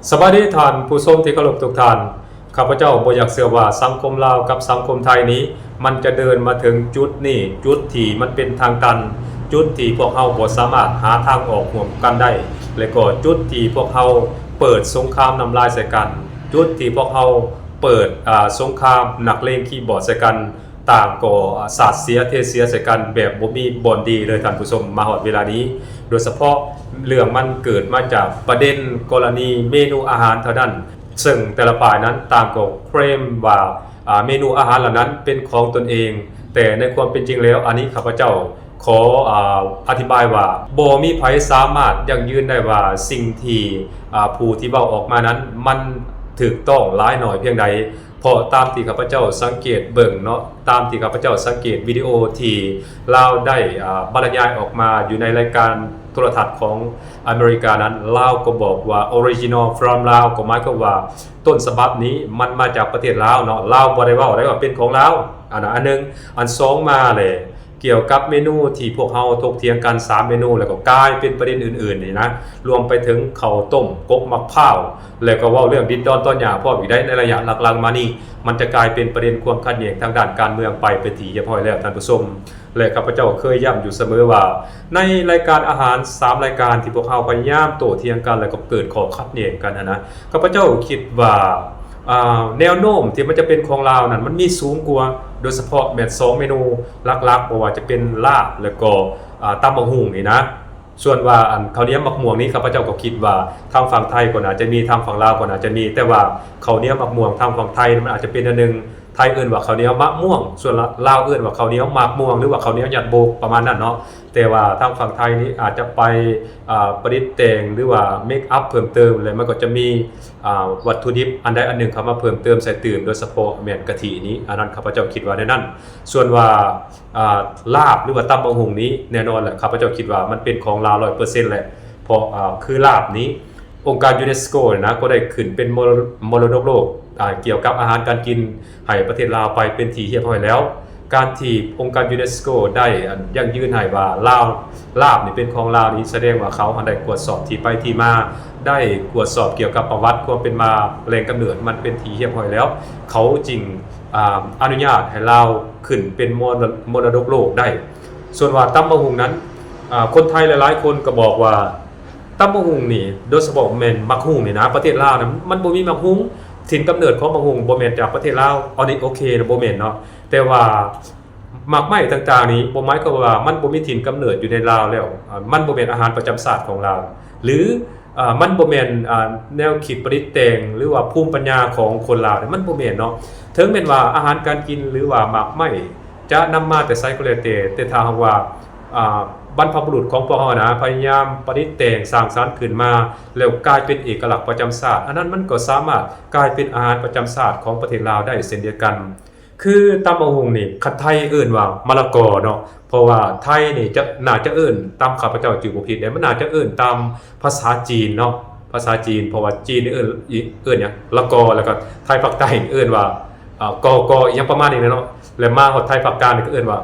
ສະບາຍດີທ່ານຜູ້ຊົມທີ່ເຄົາລົບທຸກທ່ານ. ຂ້າພະເຈົ້າບໍ່ຢາກເຊື່ອວ່າສັງຄົມລາວກັບສັງຄົມໄທນີ້ ມັນຈະເດີນມາເຖິງຈຸດນີ້, ຈຸດທີ່ມັນເປັນທາງຕັນ, ຈຸດທີ່ພວກເຮົາບໍ່ສາມາດຫາທາງອອກຮ່ວມກັນໄດ້ ແລະກໍຈຸດທີ່ພວກເຮົາເປີດສົງຄາມນ້ຳລາຍໃສ່ກັນ, ຈຸດທີ່ພວກເຮົາເປີດ ອາ ສົງຄາມນັກເລງຄີບອດໃສ່ກັນ, ຕ່າງກໍສາດເສຍເທເສຍໃສ່ກັນແບບບໍ່ມີບ່ອນດີເລີຍທ່ານຜູ້ຊົມ. ມາຮອດເວລານີ້ ໂດຍສະເພາະເລື່ອງມັນເກີດມາຈາກປະເດັນກໍລະນີເມນູອາຫານເທົ່ານັ້ນ, ເຊິ່ງແຕ່ລະຝ່າຍນັ້ນຕ່າງກໍເຄລມວ່າ ອາ ເມນູອາຫານເຫຼົ່ານັ້ນເປັນຂອງຕົນເອງ, ແຕ່ໃນຄວາມເປັນຈິງແລ້ວ ອັນນີ້ຂ້າພະເຈົ້າ ຂໍ ອາ ອະທິບາຍວ່າ ບໍ່ມີໃຜສາມາດຢັ້ງຢືນໄດ້ວ່າສິ່ງທີ່ ອາ ຜູ້ທີ່ເວົ້າອອກມານັ້ນ ມັນຖືກຕ້ອງຫຼາຍໜ້ອຍພຽງໃດ, ເພາະຕາມທີ່ຂ້າພະເຈົ້າສັງເກດເບິ່ງເນາະ, ຕາມທີ່ຂ້າພະເຈົ້າສັງເກດວິດີໂອທີ່ລາວໄດ້ ອາ ບັນລະຍາຍອອກມາຢູ່ໃນລາຍການໂທລະທັດຂອງອາເມລິການັ້ນ, ລາວກໍບອກວ່າ original from ລາວ ກໍໝາຍຄວາມວ່າຕົ້ນສະບັບນີ້ມັນມາຈາກປະເທດລາວເນາະ, ລາວບໍ່ໄດ້ເວົ້າໄດ້ວ່າເປັນຂອງລາວ, ອັນ ອັນໜຶ່ງ. ອັນສອງມາແຫຼະ ກ່ຽວກັບເມນູທີ່ພວກເຮົາຖົກຖຽງກັນສາມເມນູ ແລ້ວກໍກາຍເປັນປະເດັນອື່ນໆນີ້ນະ, ລວມໄປເຖິງເຂົ້າຕົ້ມ ກົກໝາກພ້າວ ແລ້ວກໍເວົ້າເລື່ອງດິນດອນຕອນຫຍ້າພ້ອມອີກໄດ໋. ໃນໄລຍະຫຼັງໆມານີ້ ມັນຈະກາຍເປັນປະເດັນຄວາມຂັດແຍ່ງທາງດ້ານການເມືອງໄປເປັນທີ່ຮຽບຮ້ອຍແລ້ວທ່ານຜູ້ຊົມ. ແລະ ຂ້າພະເຈົ້າເຄີຍຢ້ຳຢູ່ສະເໝີວ່າ ໃນລາຍການອາຫານສາມລາຍການທີ່ພວກເຮົາພະຍາຍາມໂຕ້ຖຽງກັນ ແລ້ວກໍເກີດຂໍ້ຂັດແຍ່ງກັນຫັ້ນນະ, ຂ້າພະເຈົ້າຄິດວ່າ ອາ ແນວໂນ້ມທີ່ມັນຈະເປັນຂອງລາວນັ້ນ ມັນມີສູງກວ່າ, ໂດຍສະເພາະແມ່ນສອງເມນູຫຼັກໆ ບໍ່ວ່າຈະເປັນລາບ ແລ້ວກໍ ອາ ຕຳບັກຫຸ່ງນີ້ນະ. ສ່ວນວ່າ ອັນ ເຂົ້າໜຽວໝາກມ່ວງນີ້ ຂ້າພະເຈົ້າກໍຄິດວ່າທາງຝັ່ງໄທກໍໜ້າຈະມີ, ທາງຝັ່ງລາວກໍໜ້າຈະມີ, ແຕ່ວ່າເຂົ້າໜຽວໝາກມ່ວງທາງຝັ່ງໄທມັນອາດຈະເປັນອັນໜຶ່ງ, ໄທເອີ້ນວ່າເຂົ້າໜຽວໝາກມ່ວງ, ສ່ວນລາ ລາວເອີ້ນວ່າເຂົ້າໜຽວໝາກມ່ວງ ຫຼືວ່າເຂົ້າໜຽວຍັດໂບກ ປະມານນັ້ນເນາະ. ແຕ່ວ່າທາງຝັ່ງໄທນີ້ອາດຈະໄປ ອາ ປະດິດແຕ່ງ ຫຼືວ່າ make up ເພີ່ມເຕີມ ແລະ ມັນກໍຈະມີ ອາ ວັດຖຸດິບອັນໃດອັນໜຶ່ງເຂົ້າມາເພີ່ມເຕີມໃສ່ຕື່ມ, ໂດຍສະເພາະແມ່ນກະທິນີ້, ອັນນັ້ນຂ້າພະເຈົ້າຄິດວ່າແນວນັ້ນ. ສ່ວນວ່າ ອາ ລາບ ຫຼືວ່າຕຳບັກຫຸ່ງນີ້ ແນ່ນອນແຫຼະ ຂ້າພະເຈົ້າຄິດວ່າມັນເປັນຂອງລາວຮ້ອຍເປີເຊັນແຫຼະ, ເພາະ ອາ ຄືລາບນີ້ ອົງການຢູເນສໂກນີ້ນະ ກໍໄດ້ຂຶ້ນເປັນມໍລະ ມໍລະດົກໂລກ ອາ ກ່ຽວກັບອາຫານການກິນໃຫ້ປະເທດລາວໄປເປັນທີ່ຮຽບຮ້ອຍແລ້ວ. ການທີ່ອົງການຢູເນສໂກໄດ້ ອັນ ຢັ້ງຢືນໃຫ້ວ່າລາວ ລາບນີ້ເປັນຂອງລາວນີ້ ສະແດງວ່າເຂົາຫັ້ນໄດ້ກວດສອບທີ່ໄປທີ່ມາ, ໄດ້ກວດສອບກ່ຽວກັບປະຫວັດຄວາມເປັນມາ ແຫຼ່ງກຳເນີດມັນເປັນທີ່ຮຽບຮ້ອຍແລ້ວ, ເຂົາຈຶ່ງ ອາ ອະນຸຍາດໃຫ້ລາວຂຶ້ນເປັນມໍລະ ມໍລະດົກໂລກໄດ້. ສ່ວນວ່າຕຳບັກຫຸ່ງນັ້ນ ອາ ຄົນໄທຫຼາຍໆຄົນກໍບອກວ່າ ຕຳບັກຫຸ່ງນີ້ ໂດຍສະເພາະແມ່ນໝາກຫຸ່ງນີ້ນະ, ປະເທດລາວນະ ມັນບໍ່ມີໝາກຫຸ່ງ, ຖິ່ນກຳເນີດຂອງໝາກຫຸ່ງບໍ່ແມ່ນຈາກປະເທດລາວ, ອັນນີ້ໂອເຄນະ ບໍ່ແມ່ນເນາະ. ແຕ່ວ່າໝາກໄມ້ຕ່າງໆນີ້ ບໍ່ໝາຍຄວາມວ່າມັນບໍ່ມີຖິ່ນກຳເນີດຢູ່ໃນລາວແລ້ວ, ອາ ມັນບໍ່ແມ່ນອາຫານປະຈຳຊາດຂອງລາວ ຫຼື ອາ ມັນບໍ່ແມ່ນ ອາ ແນວຄິດປະດິດແຕ່ງ ຫຼືວ່າພູມປັນຍາຂອງຄົນລາວ, ມັນບໍ່ແມ່ນເນາະ. ເຖິງແມ່ນວ່າອາຫານການກິນ ຫຼືວ່າໝາກໄມ້ ຈະນຳມາແຕ່ໃສກໍແລ້ວແຕ່, ແຕ່ຖ້າຫາກວ່າ ອາ ບັນພະບຸລຸດຂອງພວກເຮົານະ ພະຍາຍາມປະດິດແຕ່ງສ້າງສັນຂຶ້ນມາ ແລ້ວກາຍເປັນເອກະລັກປະຈຳຊາດ, ອັນນັ້ນມັນກໍສາມາດກາຍເປັນອາຫານປະຈຳຊາດຂອງປະເທດລາວໄດ້ເຊັ່ນດຽວກັນ. ຄືຕຳບັກຫຸ່ງນີ້ ຄັນໄທເອີ້ນວ່າມະລະກອເນາະ, ເພາະວ່າໄທນີ້ຈະ ໜ້າຈະເອີ້ນ ຕາມຂ້າພະເຈົ້າຈື່ບໍ່ຜິດເດ້ ມັນໜ້າຈະເອີ້ນຕາມພາສາຈີນເນາະ, ພາສາຈີນ, ເພາະວ່າຈີນນີ້ເອີ້ນ ເອີ້ນຫຍັງ ລະກອ, ແລ້ວກໍໄທພາກໃຕ້ເອີ້ນວ່າ ອາ ກ ກ ອີ່ຫຍັງປະມານນີ້ແຫຼະເນາະ. ແລ້ວມາຮອດໄທພາກກາງນີ້ກໍເອີ້ນວ່າ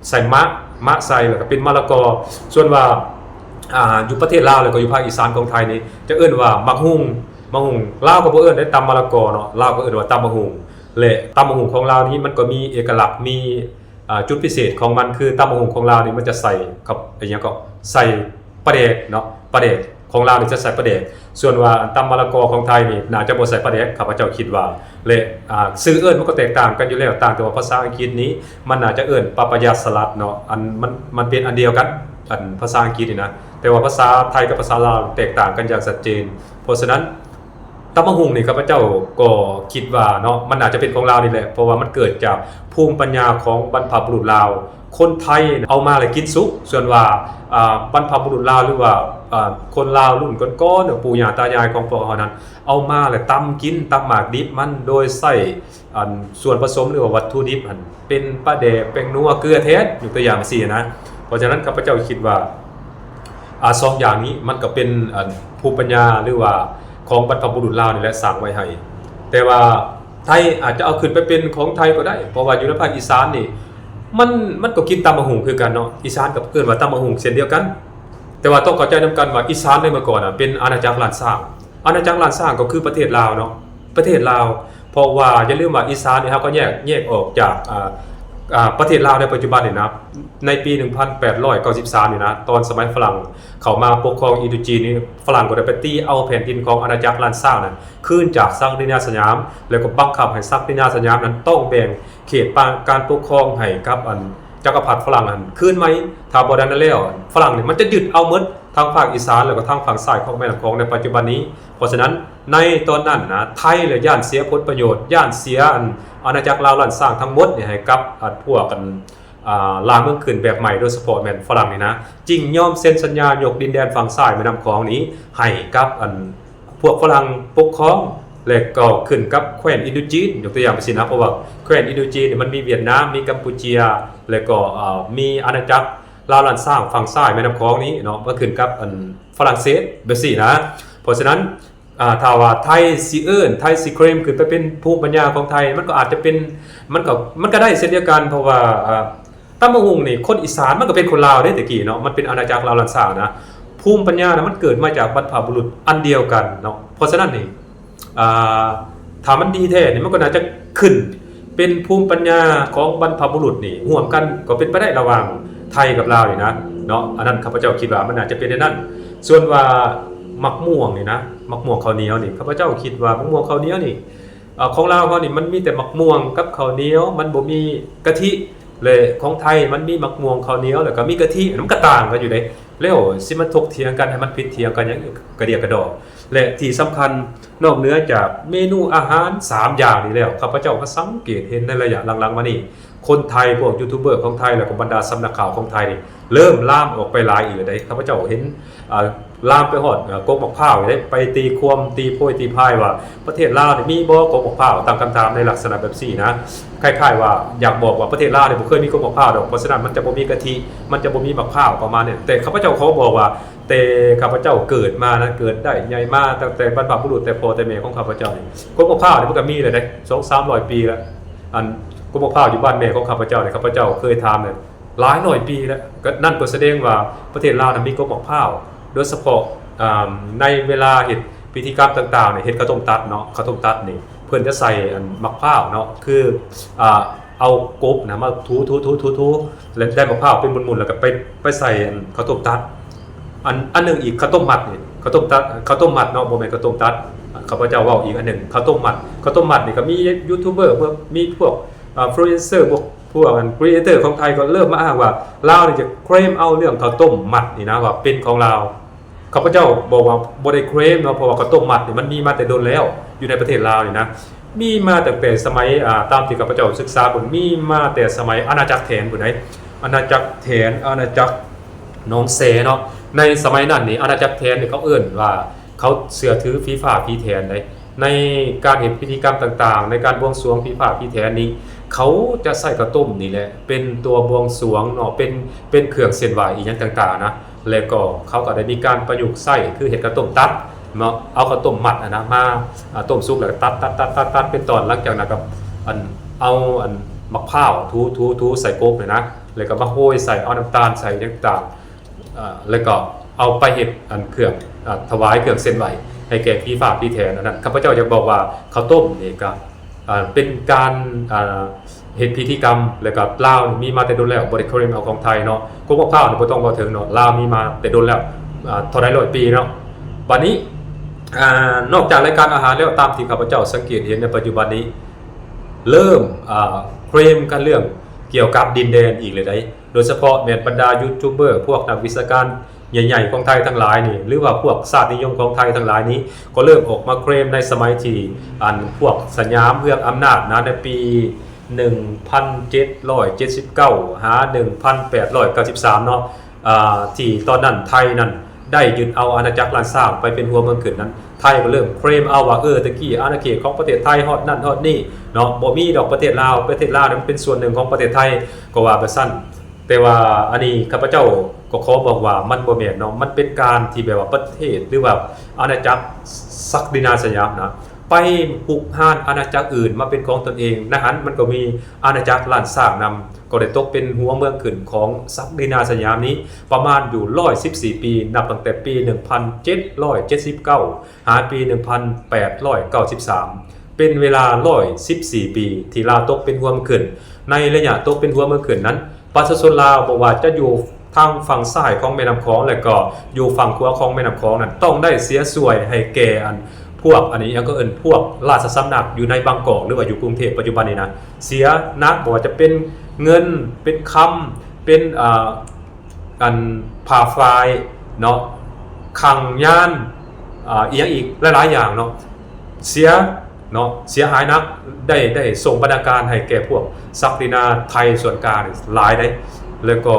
ໃສ່ມະ ມະໃສ່ ແລ້ວກໍເປັນມະລະກອ. ສ່ວນວ່າ ອາ ຢູ່ປະເທດລາວ ແລ້ວກໍຢູ່ພາກອີສານຂອງໄທນີ້ ຈະເອີ້ນວ່າໝາກຫຸ່ງ, ໝາກຫຸ່ງ. ລາວກໍບໍ່ເອີ້ນໄດ້ຕຳມະລະກອເນາະ, ລາວກໍເອີ້ນວ່າຕຳບັກຫຸ່ງ. ແລະ ຕຳບັກຫຸ່ງຂອງລາວນີ້ມັນກໍມີເອກະລັກ ມີ ອາ ຈຸດພິເສດຂອງມັນ ຄືຕຳບັກຫຸ່ງຂອງລາວນີ້ມັນຈະໃສ່ກັບ ອີ່ຫຍັງກໍ ໃສ່ປາແດກເນາະ, ປາແດກຂອງລາວນີ້ຈະໃສ່ປາແດກ. ສ່ວນວ່າອັນຕຳມະລະກອຂອງໄທນີ້ໜ້າຈະບໍ່ໃສ່ປາແດກ ຂ້າພະເຈົ້າຄິດວ່າ. ແລະ ອາ ຊື່ເອີ້ນມັນກໍແຕກຕ່າງກັນຢູ່ແລ້ວ, ຕ່າງແຕ່ວ່າພາສາອັງກິດນີ້ມັນໜ້າຈະເອີ້ນປາປາຍາສະລັດເນາະ, ອັນ ມັນ ມັນເປັນອັນດຽວກັນ, ອັນພາສາອັງກິດນີ້ນະ, ແຕ່ວ່າພາສາໄທກັບພາສາລາວແຕກຕ່າງກັນຢ່າງຊັດເຈນ. ເພາະສະນັ້ນ ຕຳບັກຫຸ່ງນີ້ ຂ້າພະເຈົ້າກໍຄິດວ່າເນາະ ມັນອາດຈະເປັນຂອງລາວນີ້ແຫຼະ, ເພາະວ່າມັນເກີດຈາກພູມປັນຍາຂອງບັນພະບຸລຸດລາວ. ຄົນໄທເອົາມາແລ້ວກິນສຸກ, ສ່ວນວ່າ ອາ ບັນພະບຸລຸດລາວ ຫຼືວ່າ ອາ ຄົນລາວລຸ້ນກ່ອນໆ ປູ່ຍ່າຕາຍາຍຂອງພວກເຮົານັ້ນ ເອົາມາແລ້ວຕຳກິນ, ຕຳໝາກດິບມັນ ໂດຍໃຊ້ ອັນ ສ່ວນປະສົມ ຫຼືວ່າວັດຖຸດິບຫັ້ນ ເປັນປາແດກ, ແປ້ງນົວ, ເກືອແທນ, ຍົກຕົວຢ່າງຈັ່ງຊີ້ນະ. ເພາະສະນັ້ນ ຂ້າພະເຈົ້າຄິດວ່າ ອາ ສອງຢ່າງນີ້ມັນກໍເປັນ ອັນ ພູມປັນຍາ ຫຼືວ່າຂອງບັນພະບຸລຸດລາວນີ້ແຫຼະສ້າງໄວ້ໃຫ້. ແຕ່ວ່າໄທອາດຈະເອົາຂຶ້ນໄປເປັນຂອງໄທກໍໄດ້, ເພາະວ່າຢູ່ໃນພາກອີສານນີ້ ມັນ ມັນກໍກິນຕຳບັກຫຸ່ງຄືກັນເນາະ, ອີສານກໍເອີ້ນວ່າຕຳບັກຫຸ່ງເຊັ່ນດຽວກັນ. ແຕ່ວ່າຕ້ອງເຂົ້າໃຈນຳກັນວ່າ ອີສານໃນເມື່ອກ່ອນນະ ເປັນອານາຈັກລ້ານຊ້າງ, ອານາຈັກລ້ານຊ້າງກໍຄືປະເທດລາວເນາະ ປະເທດລາວ ເພາະວ່າຢ່າລືມວ່າອີສານນີ້ເຮົາກໍແຍກ ແຍກອອກຈາກ ອ່າ ອ່າ ປະເທດລາວໃນປັດຈຸບັນນີ້ນະ ໃນປີໜຶ່ງພັນແປດຮ້ອຍເກົ້າສິບສາມນີ້ນະ ຕອນສະໄໝຝຣັ່ງເຂົ້າມາປົກຄອງອິນໂດຈີນນີ້ ຝຣັ່ງກໍໄດ້ໄປຕີເອົາແຜ່ນດິນຂອງອານາຈັກລ້ານຊ້າງນັ້ນຄືນຈາກສັກດິນາສະຫຍາມ ແລ້ວກໍບັງຄັບໃຫ້ສັກດິນາສະຫຍາມນັ້ນຕ້ອງແບ່ງເຂດການປົກຄອງໃຫ້ກັບອັນຈັກກະພັດຝຣັ່ງຫັ້ນຄືນໃໝ່ ຖ້າບໍ່ດັ່ງນັ້ນແລ້ວຝຣັ່ງນີ້ມັນຈະຍຶດເອົາໝົດ ທາງພາກອີສານ ແລ້ວກໍທາງຝັ່ງຊ້າຍຂອງແມ່ນ້ຳຂອງໃນປັດຈຸບັນນີ້. ເພາະສະນັ້ນ ໃນຕອນນັ້ນນະ ໄທລະຢ້ານເສຍຜົນປະໂຫຍດ ຢ້ານເສຍອັນອານາຈັກລາວລ້ານຊ້າງທັງໝົດນີ້ໃຫ້ກັບ ອາ ພວກອັນ ອາ ລ່າເມືອງຂຶ້ນແບບໃໝ່ ໂດຍສະເພາະແມ່ນຝຣັ່ງນີ້ນະ ຈຶ່ງຍອມເຊັນສັນຍາຍົກດິນແດນຝັ່ງຊ້າຍແມ່ນ້ຳຂອງນີ້ໃຫ້ກັບອັນພວກຝຣັ່ງປົກຄອງ ແລະກໍຂຶ້ນກັບແຄວ້ນອິນໂດຈີນ ຍົກຕົວຢ່າງໄປຊີ້ນະ ເພາະວ່າແຄວ້ນອິນໂດຈີນນີ້ມັນມີຫວຽດນາມ ມີກຳປູເຈຍ ແລະກໍ ອາ ມີອານາຈັກ ລາວລ້ານຊ້າງຝັ່ງຊ້າຍແມ່ນ້ຳຂອງນີ້ເນາະ ມາຂຶ້ນກັບອັນຝຣັ່ງເສດແບບຊີ້ນະ. ເພາະສະນັ້ນ ອາ ຖ້າວ່າໄທຊິເອີ້ນ ໄທຊິເຄລມຂຶ້ນໄປເປັນພູມປັນຍາຂອງໄທ ມັນກໍອາດຈະເປັນ ມັນກໍ ມັນກໍໄດ້ເຊັ່ນດຽວກັນ ເພາະວ່າ ອາ ຕຳບັກຫຸ່ງນີ້ຄົນອີສານມັນກໍເປັນຄົນລາວເດ້ແຕ່ກີ້ເນາະ ມັນເປັນອານາຈັກລາວລ້ານຊ້າງນະ ພູມປັນຍານະ ມັນເກີດມາຈາກບັນພະບຸລຸດອັນດຽວກັນເນາະ. ເພາະສະນັ້ນນີ້ ອ່າ ຖ້າມັນດີແທ້ນີ້ ມັນກໍໜ້າຈະຂຶ້ນເປັນພູມປັນຍາຂອງບັນພະບຸລຸດນີ້ຮ່ວມກັນ ກໍເປັນໄປໄດ້ລະຫວ່າງໄທກັບລາວນີ້ນະເນາະ. ອັນນັ້ນຂ້າພະເຈົ້າຄິດວ່າມັນໜ້າຈະເປັນແນວນັ້ນ. ສ່ວນວ່າໝາກມ່ວງນີ້ນະ ໝາກມ່ວງເຂົ້າໜຽວນີ້ ຂ້າພະເຈົ້າຄິດວ່າໝາກມ່ວງເຂົ້າໜຽວນີ້ ອາ ຂອງລາວເຮົານີ້ມັນມີແຕ່ໝາກມ່ວງກັບເຂົ້າໜຽວ ມັນບໍ່ມີກະທິ ແລະຂອງໄທມັນມີໝາກມ່ວງເຂົ້າໜຽວ ແລ້ວກໍມີກະທິ ມັນກໍຕ່າງກັນຢູ່ເດ້. ແລ້ວຊິມາຖົກຖຽງກັນໃຫ້ມັນຜິດຖຽງກັນຫຍັງກະດຽກກະດໍ້. ແລະທີ່ສຳຄັນ ນອກເໜືອຈາກເມນູອາຫານສາມຢ່າງນີ້ແລ້ວ ຂ້າພະເຈົ້າກໍສັງເກດເຫັນໃນໄລຍະຫຼັງໆມານີ້ ຄົນໄທ ພວກຢູທູບເບີຂອງໄທ ແລ້ວກໍບັນດາສຳນັກຂ່າວຂອງໄທນີ້ ເລີ່ມລາມອອກໄປຫຼາຍອີກແລ້ວເດ້. ຂ້າພະເຈົ້າເຫັນ ອາ ລາມໄປຮອດ ອາ ກົກໝາກພ້າວເດ້ ໄປຕີຄວາມ ຕີໂພຍ ຕີພາຍວ່າ ປະເທດລາວນີ້ມີບໍ່ກົກໝາກພ້າວ ຕັ້ງຄຳຖາມໃນລັກສະນະແບບຊີ້ນະ ຄ້າຍໆວ່າຢາກບອກວ່າປະເທດລາວນີ້ບໍ່ເຄີຍມີກົກໝາກພ້າວດອກ ເພາະສະນັ້ນມັນຈະບໍ່ມີກະທິ ມັນຈະບໍ່ມີໝາກພ້າວປະມານນີ້. ແຕ່ຂ້າພະເຈົ້າຂໍບອກວ່າ ແຕ່ຂ້າພະເຈົ້າເກີດມານະ ເກີດໄດ້ໃຫຍ່ມາຕັ້ງແຕ່ບັນພະບຸລຸດ ແຕ່ພໍ່ແຕ່ແມ່ຂອງຂ້າພະເຈົ້ານີ້ ກົກໝາກພ້າວນີ້ມັນກໍມີແລ້ວເດ້ ສອງສາມຮ້ອຍປີແລ້ວ. ອັນກົກໝາກພ້າວຢູ່ບ້ານແມ່ຂອງຂ້າພະເຈົ້ານີ້ ຂ້າພະເຈົ້າເຄີຍຖາມແລ້ວ ຫຼາຍຮ້ອຍປີແລ້ວ. ກໍນັ້ນກໍສະແດງວ່າປະເທດລາວນະມີກົກໝາກພ້າວ ໂດຍສະເພາະ ອາ ໃນເວລາເຮັດພິທີກຳຕ່າງໆນີ້ ເຮັດເຂົ້າຕົ້ມຕັດເນາະ ເຂົ້າຕົ້ມຕັດນີ້ເພິ່ນຈະໃສ່ອັນໝາກພ້າວເນາະ ຄື ອາ ເອົາກົກນະມາຖູໆໆໆ ແລ້ວໄດ້ໝາກພ້າວເປັນໝຸ່ນໆ ແລ້ວກໍໄປ ໄປໃສ່ອັນເຂົ້າຕົ້ມຕັດ. ອັນ ອັນໜຶ່ງອີກ ເຂົ້າຕົ້ມມັດນີ້ ເຂົ້າຕົ້ມຕັດ ເຂົ້າຕົ້ມມັດເນາະ ບໍ່ແມ່ນເຂົ້າຕົ້ມຕັດ. ຂ້າພະເຈົ້າເວົ້າອີກອັນໜຶ່ງ ເຂົ້າຕົ້ມມັດ ເຂົ້າຕົ້ມມັດນີ້ກໍມີຢູທູບເບີ ມີພວກ ອາ ອິນຟລູເອັນເຊີ ພວກ ພວກອັນຄຣີເອເຕີຂອງໄທກໍເລີ່ມມາອ້າງວ່າ ລາວນີ້ຈະເຄລມເອົາເລື່ອງເຂົ້າຕົ້ມມັດນີ້ນະວ່າເປັນຂອງລາວ. ຂ້າພະເຈົ້າບອກວ່າບໍ່ໄດ້ເຄລມເນາະ ເພາະວ່າເຂົ້າຕົ້ມມັດນີ້ມັນມີມາແຕ່ດົນແລ້ວ ຢູ່ໃນປະເທດລາວນີ້ນະ ມີມາຕັ້ງແຕ່ສະໄໝ ອາ ຕາມທີ່ຂ້າພະເຈົ້າສຶກສາເບິ່ງ ມີມາແຕ່ສະໄໝອານາຈັກແຖນພຸ້ນໃດ໋ ອານາຈັກແຖນ ອານາຈັກໜອງແຊເນາະ. ໃນສະໄໝນັ້ນນີ້ ອານາຈັກແຖນນີ້ເຂົາເອີ້ນວ່າ ເຂົາເຊື່ອຖືຜີຟ້າຜີແຖນໃດ໋ ໃນການເຮັດພິທີກຳຕ່າງໆ ໃນການບວງສວງຜີຟ້າຜີແຖນນີ້ ເຂົາຈະໃຊ້ເຂົ້າຕົ້ມນີ້ແຫຼະເປັນຕົວບວງສວງເນາະ ເປັນ ເປັນເຄື່ອງເສັ້ນໄຫວ້ອີ່ຫຍັງຕ່າງໆນະ. ແລ້ວກໍເຂົາກໍໄດ້ມີການປະຍຸກໃຊ້ ຄືເຮັດເຂົ້າຕົ້ມຕັດເນາະ ເອົາເຂົ້າຕົ້ມມັດຫັ້ນນະມາ ອາ ຕົ້ມສຸກແລ້ວກໍຕັດໆໆໆເປັນຕອນ ຫຼັງຈາກນັ້ນກໍ ອັນ ເອົາ ອັນ ໝາກພ້າວຖູໆໆໃສ່ກົກນີ້ນະ ແລ້ວກໍມາໂຮຍໃສ່ ເອົານ້ຳຕານໃສ່ຫຍັງຕ່າງ ອາ ແລ້ວກໍເອົາໄປເຮັດອັນເຄື່ອງ ອາ ຖວາຍເຄື່ອງເສັ້ນໄຫວ້ໃຫ້ແກ່ຜີຟ້າຜີແຖນ. ອັນນັ້ນຂ້າພະເຈົ້າຢາກບອກວ່າເຂົ້າຕົ້ມນີ້ກໍ ອາ ເປັນການ ອາ ເຮັດພິທີກຳ ແລ້ວກໍລາວນີ້ມີມາແຕ່ດົນແລ້ວ ບໍ່ໄດ້ເຄລມເອົາຂອງໄທເນາະ. ກົກໝາກພ້າວນີ້ບໍ່ຕ້ອງເວົ້າເຖິງເນາະ ລາວມີມາແຕ່ດົນແລ້ວ ອາ ເທົ່າໃດຮ້ອຍປີເນາະ. ບັດນີ້ ອາ ນອກຈາກລາຍການອາຫານແລ້ວ ຕາມທີ່ຂ້າພະເຈົ້າສັງເກດເຫັນໃນປັດຈຸບັນນີ້ ເລີ່ມ ອາ ເຄລມກັນເລື່ອງກ່ຽວກັບດິນແດນອີກແລ້ວໃດ໋ ໂດຍສະເພາະແມ່ນບັນດາຢູທູບເບີ ພວກນັກວິຊາການໃຫຍ່ໆຂອງໄທທັງຫຼາຍນີ້ ຫຼືວ່າພວກຊາດນິຍົມຂອງໄທທັງຫຼາຍນີ້ ກໍເລີ່ມອອກມາເຄລມໃນສະໄໝທີ່ ອັນ ພວກສະຫຍາມເຮືອອຳນາດນະ ໃນປີໜຶ່ງພັນເຈັດຮ້ອຍເຈັດສິບເກົ້າ ຫາ ໜຶ່ງພັນແປດຮ້ອຍເກົ້າສິບສາມເນາະ ອາ ທີ່ຕອນນັ້ນໄທນັ້ນໄດ້ຍຶດເອົາອານາຈັກລ້ານຊ້າງໄປເປັນຫົວເມືອງຂຶ້ນນັ້ນ ໄທກໍເລີ່ມເຄລມເອົາວ່າ ເອີ ແຕ່ກີ້ອານາເຂດຂອງປະເທດໄທຮອດນັ້ນຮອດນີ້ເນາະ ບໍ່ມີດອກປະເທດລາວ ປະເທດລາວນັ້ນເປັນສ່ວນໜຶ່ງຂອງປະເທດໄທ ກໍວ່າໄປຊັ້ນ. ແຕ່ວ່າອັນນີ້ຂ້າພະເຈົ້າກໍຂໍບອກວ່າມັນບໍ່ແມ່ນເນາະ ມັນເປັນການທີ່ແບບວ່າປະເທດ ຫຼືວ່າອານາຈັກສັກດິນາສະຫຍາມນະ ໄປຮຸກຮານອານາຈັກອື່ນມາເປັນຂອງຕົນເອງ. ໃນຫັ້ນມັນກໍມີອານາຈັກລ້ານຊ້າງນຳ ກໍໄດ້ຕົກເປັນຫົວເມືອງຂຶ້ນຂອງສັກດິນາສະຫຍາມນີ້ ປະມານຢູ່ຮ້ອຍສິບສີ່ປີ ນັບຕັ້ງແຕ່ປີໜຶ່ງພັນເຈັດຮ້ອຍເຈັດສິບເກົ້າ ຫາປີໜຶ່ງພັນແປດຮ້ອຍເກົ້າສິບສາມ ເປັນເວລາຮ້ອຍສິບສີ່ປີ ທີ່ລາວຕົກເປັນຫົວເມືອງຂຶ້ນ. ໃນໄລຍະຕົກເປັນຫົວເມືອງຂຶ້ນນັ້ນ ປະຊາຊົນລາວບໍ່ວ່າຈະຢູ່ທາງຝັ່ງຊ້າຍຂອງແມ່ນ້ຳຂອງ ແລະ ກໍຢູ່ຝັ່ງຂວາຂອງແມ່ນ້ຳຂອງນັ້ນ ຕ້ອງໄດ້ເສຍສ່ວຍໃຫ້ແກ່ອັນ ພວກ ອັນນີ້ຫຍັງ ເຂົາເອີ້ນພວກລາຊະສຳນັກຢູ່ໃນບາງກອກ ຫຼືວ່າຢູ່ກຸງເທບປັດຈຸບັນນີ້ນະ ເສຍໜັກ ບໍ່ວ່າຈະເປັນເງິນ ເປັນຄຳ ເປັນ ອ່າ ອັນ ຜ້າຝ້າຍເນາະ ຄັງຍານ ອ່າ ອີ່ຫຍັງອີກຫຼາຍໆຢ່າງເນາະ ເສຍເນາະ ເສຍຫາຍໜັກ ໄດ້ ໄດ້ສົ່ງບັນນາການໃຫ້ແກ່ພວກສັກດິນາໄທສ່ວນກາງຫຼາຍເດ້. ແລ້ວກໍ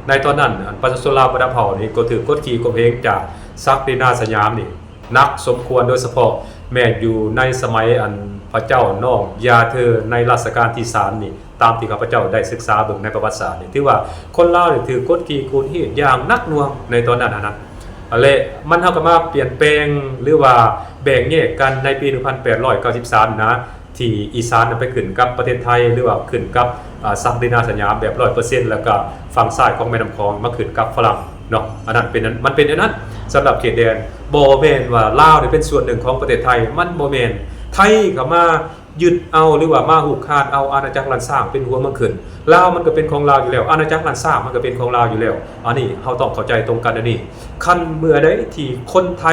ໃນຕອນນັ້ນ ອັນ ປະຊາຊົນລາວບັນດາເຜົ່ານີ້ກໍຖືກກົດຂີ່ຂົ່ມເຫງຈາກສັກດິນາສະຫຍາມນີ້ ໜັກສົມຄວນ ໂດຍສະເພາະແມ່ນຢູ່ໃນສະໄໝອັນພະເຈົ້ານ້ອງຢາເທີໃນລາຊະການທີສາມນີ້ ຕາມທີ່ຂ້າພະເຈົ້າໄດ້ສຶກສາເບິ່ງໃນປະຫວັດສາດນີ້ ຖືວ່າຄົນລາວນີ້ຖືກກົດຂີ່ຂູດຮີດຢ່າງໜັກໜ່ວງໃນຕອນນັ້ນຫັ້ນນະ ແລະ ມັນ ເຮົາກໍມາປ່ຽນແປງ ຫຼືວ່າແບ່ງແຍກກັນໃນປີໜຶ່ງພັນແປດຮ້ອຍເກົ້າສິບສາມນະ ທີ່ອີສານນະໄປຂຶ້ນກັບປະເທດໄທ ຫຼືວ່າຂຶ້ນກັບ ອາ ສັກດິນາສະຫຍາມແບບຮ້ອຍເປີເຊັນ ແລ້ວກໍຝັ່ງຊ້າຍຂອງແມ່ນ້ຳຂອງມາຂຶ້ນກັບຝຣັ່ງເນາະ ອັນນັ້ນເປັນ ມັນເປັນອັນນັ້ນ ສຳລັບເຂດແດນ ບໍ່ແມ່ນວ່າລາວນີ້ເປັນສ່ວນໜຶ່ງຂອງປະເທດໄທ ມັນບໍ່ແມ່ນ ໄທເຂົ້າມາຍຶດເອົາ ຫຼືວ່າມາຮຸກຮານເອົາອານາຈັກລ້ານຊ້າງເປັນຫົວເມືອງຂຶ້ນ ລາວມັນກໍເປັນຂອງລາວຢູ່ແລ້ວ ອານາຈັກລ້ານຊ້າງມັນກໍເປັນຂອງລາວຢູ່ແລ້ວ ອັນນີ້ເຮົາຕ້ອງເຂົ້າໃຈຕົງກັນອັນນີ້ ຄັນເມື່ອໃດທີ່ຄົນໄທ